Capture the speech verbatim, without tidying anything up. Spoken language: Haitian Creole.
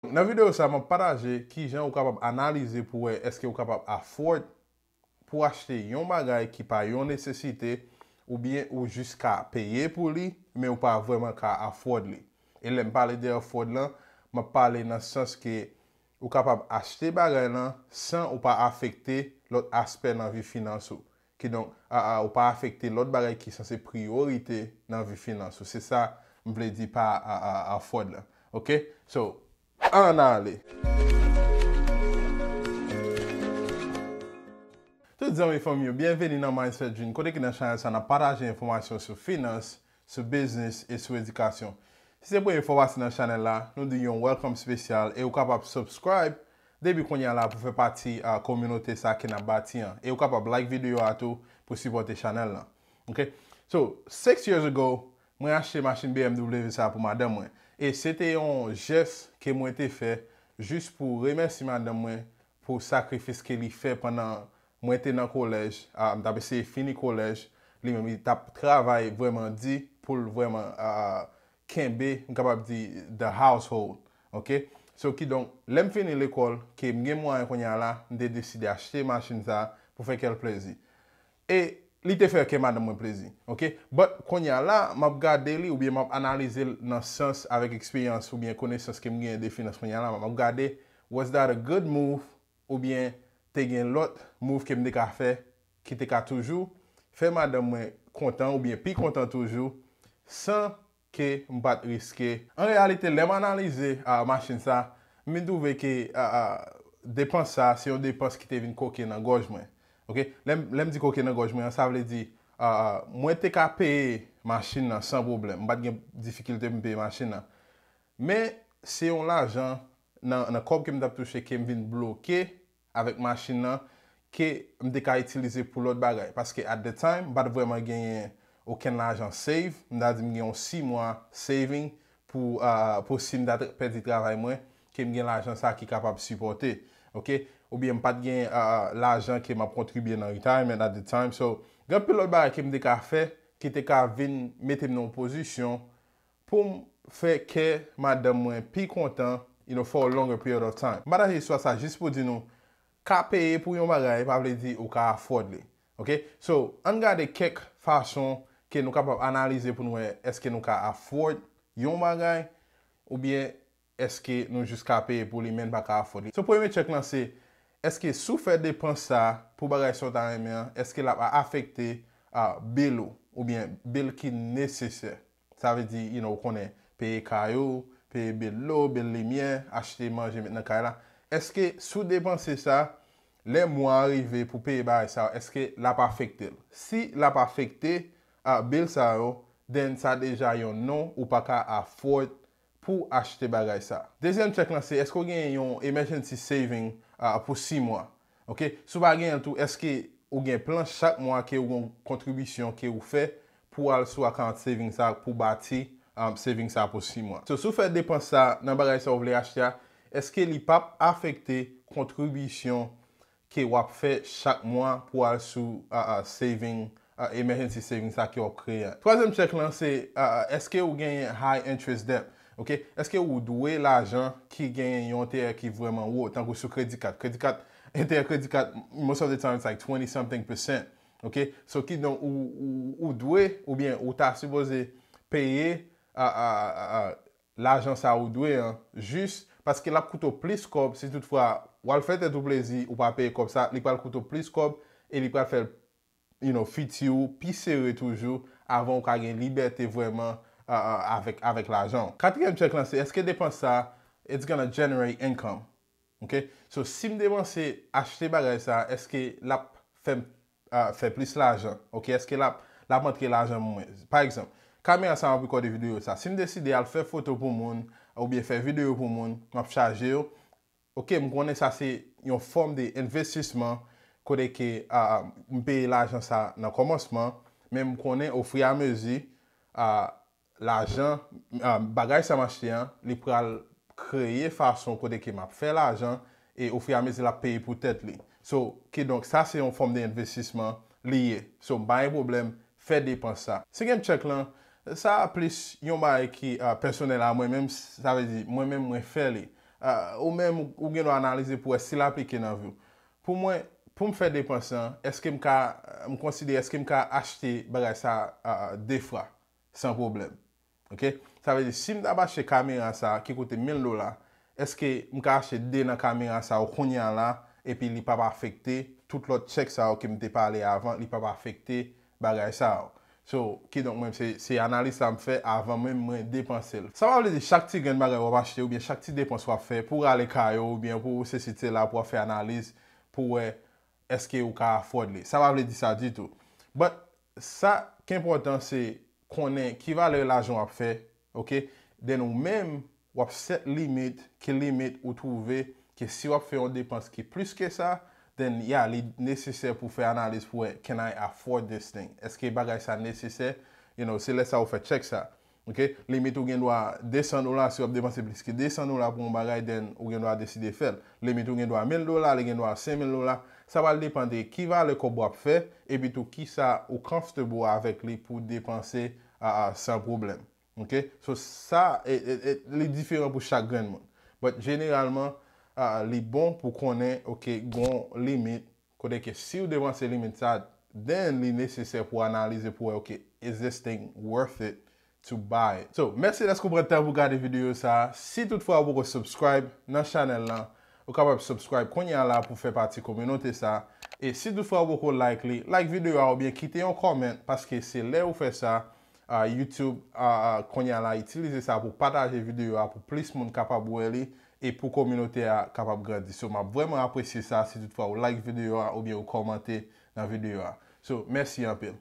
Nan videyo sa, m ap pataje kijan ou kapab analize pou wè èske ou kapab afford pou achte yon bagay ki pa yon nesesite, oubyen ou jis ka peye pou li, men ou pa vrèman ka afford li. E lè m pale de afford lan, m ap pale nan sans ke ou kapab achte bagay lan san ou pa afekte lòt aspè nan vi finans ou. Kidonk, a, a, ou pa afekte lòt bagay ki sanse priyorite nan vi finans ou. Se sa m vle di pa a, a, afford lan. Oke? So, ann ale. Tout zanmi fanmi yo, byenveni nan Mindset Dream, kote ki nan chanèl sa n ap pataje enfòmasyon sou finans, sou biznis e sou edikasyon. Si se premye fwa w pase nan chanèl la, nou di yon welcome spesyal e ou kapab subscribe depi kounye a la pou fè pati a kominote sa ke n ap bati an. E ou kapab like videyo a tou pou sipòte chanèl lan. Ok? So, six years ago, mwen achte machin B M W sa pou madanm mwen. E se te yon jès ke mwen te fè jis pou remèsye madanm mwen pou sakrifis ke li fè pandan mwen te nan kolèj, a, m t ap eseye fini kolèj, li menm li t ap travay vrèman di pou l vrèman, a, kenbe, m kapab di, the household. Ok? So, kidonk, lè m fini lekòl, ke m gen mwayen kounye a la, m te deside achte machin sa pou fè kè l plezi. E li te fè kè madanm mwen plezi. Ok? But kounye a la, m ap gade li oubyen m ap analize l nan sans avèk eksperyans oubyen konesans ke m genyen de finans kounye a la, m ap gade, was that a good move? Oubyen te gen lòt move ke m te ka fè ki te ka toujou fè madanm mwen kontan oubyen pi kontan toujou san ke m pa t riske. An reyalite, lè m analize, a, machin sa, m vin twouve ke, a, a, depans sa, se yon depans ki te vin koke nan gòj mwen. Ok? Lè m, lè m di koke nan gòj mwen an, sa vle di, a, a, mwen te ka peye machin nan san pwoblèm. M pa t gen difikilte pou m peye machin nan. Men, se yon lajan nan, nan kòb ke m t ap touche ke m vin bloke avèk machin nan ke m te ka itilize pou lòt bagay. Paske at the time, m pa t vrèman genyen okenn lajan save. M ta di m gen yon sis mwa saving pou, ah, pou si m ta tra- pèdi travay mwen, ke m gen lajan sa ki kapab sipòte. Ok? Oubyen m pa t gen, ah, lajan ke m ap kontribye nan retirement at the time. So, gen anpil lòt bagay ke m te ka fè ki te ka vin mete m nan yon pozisyon pou m fè kè madanm mwen pi kontan, you know, for a longer period of time. M pataje istwa sa jis pou di nou, ka peye pou yon bagay pa vle di ou ka afford li. Ok? So, ann gade kèk fason ke nou kapab analize pou nou wè èske nou ka afford yon bagay oubyen èske nou jis ka peye pou li men n pa ka afford li. So, premye check lan se, èske si w fè depans sa pou bagay sa w ta renmen an, èske l ap afekte, ah, bill ou oubyen bill ki nesesè? Sa vle di, you know, ou konnen, peye kay ou, peye bill dlo, bill limyè, achte manje met nan kay la. Èske si w depanse sa, lè mwa a rive pou peye bagay sa yo, èske l ap afekte l? Si l ap afekte, ah, bill sa yo, then sa deja yon non, ou pa ka afford pou achte bagay sa. Dezyèm check lan se, èske w gen yon emergency saving, ah, pou sis mwa? Ok? Si w pa genyen l tou, èske ou gen plan chak mwa ke ou gen yon kontribisyon ke ou fè pou al sou account saving sa pou bati, um, saving sa pou sis mwa? So, si w fè depans sa nan bagay sa ou vle achte a, èske li p ap afekte kontribisyon ke w ap fè chak mwa pou al sou, ah, ah, saving, ah, emergency saving sa ke w ap kreye a? Twazyèm check lan se, ah, ah, èske ou genyen high interest debt? Ok? Èske ou dwe lajan ki genyen yon enterè ki vrèman wo, tankou sou kredi kat? Kredi kat, enterè kredi kat, most of the time it's like twenty something percent. Ok? So, kidonk, ou, ou, ou dwe, oubyen ou ta sipoze peye, ah, ah, ah, ah, lajan sa ou dwe an, jis paske l ap koute w plis kòb si toutfwa w al fè tèt ou plezi, ou pa peye kòb sa, li pral koute w plis kòb e li pral fè, you know, fiti ou pi sere toujou avan ou ka gen libète vrèman, ah, ah, avèk, avèk lajan w. Katriyèm check lan se, èske depans sa, it's gonna generate income? Ok? So, si m depanse achte bagay sa, èske l ap fè m, ah, fè plis lajan? Ok? Èske l ap, l ap antre lajan pou mwen? Pa egzanp, kamera sa m ap rekòde videyo sa. Si m deside al fè foto pou moun, oubyen fè videyo pou moun, m ap chaje yo. Ok, m konnen sa se yon fòm de envestisman, kote ke, ah, m peye lajan sa nan kòmansman, men m konnen ofiyamezi, ah, lajan, ah, bagay sa m achte an, li pral kreye fason kote ke m ap fè lajan e ofiyamezi l ap peye pou tèt li. So, kidonk, sa se yon fòm de envestisman li ye. So, m pa gen pwoblèm fè depans sa. Senkyèm check lan, sa a plis yon bagay ki, ah, pèsonèl a mwen menm, sa vle di, mwen menm, mwen fè li. Ah, ou menm, ou gen dwa analize pou wè si l aplike nan vi w. Pou mwen, pou m fè depans lan, èske m ka, m konsidere èske m ka achte bagay sa a de fwa san pwoblèm? Ok? Sa vle di, si m t ap achte kamera sa a ki koute mil dola, èske m ka achte de nan kamera sa yo kounye a la, epi li p ap afekte tout lòt tchèk sa yo ke m te pale avan, li p ap afekte bagay sa yo. So, kidonk mwen, se, se analiz sa m fè avan menm mwen depanse l. Sa pa vle di chak ti grenn bagay w ap achte oubyen chak ti depans w ap fè pou w rale kay ou oubyen pou w sesi sela pou w ap fè analiz pou w wè èske ou ka afford li. Sa pa vle di sa ditou. But sa k enpòtan se konnen ki valè lajan w ap fè, ok? Then ou menm, w ap set limit, ki limit ou twouve ke si w ap fè yon depans ki plis ke sa, then yeah, li nesesè pou fè analiz pou wè, can I afford this thing? Èske bagay sa nesesè? You know, se lè sa ou fè tchèk sa. Ok? Limit ou gen dwa de san dola, si w ap depanse plis ke de san dola pou yon bagay, then ou gen dwa deside fè l. Limit ou gen dwa mil dola, li gen dwa senk mil dola. Sa pral depann de ki valè kòb w ap fè, epi tou kisa ou comfortable avèk li pou depanse a, a, san pwoblèm. Ok? So, sa, e, e, e, li diferan pou chak grenn moun. But, jeneralman, a, li bon pou konnen, ok, gon limit, kote ke si w depanse limit sa, then li nesesè pou analize pou wè, ok, is this thing worth it to buy it? So, mèsi dèske w pran tan pou gade videyo sa. Si toutfwa ou poko subscribe nan chanèl lan, ou kapab subscribe kounye a la pou fè pati kominote sa. E si toutfwa ou poko like li, like videyo a oubyen kite yon comment, paske se lè ou fè sa, a, YouTube, a, a, kounye a la, itilize sa pou pataje videyo a pou plis moun kapab wè li e pou kominote a kapab grandi. So, m ap vrèman apresye sa si toutfwa ou like videyo a oubyen ou kòmante nan videyo a. So, mèsi anpil.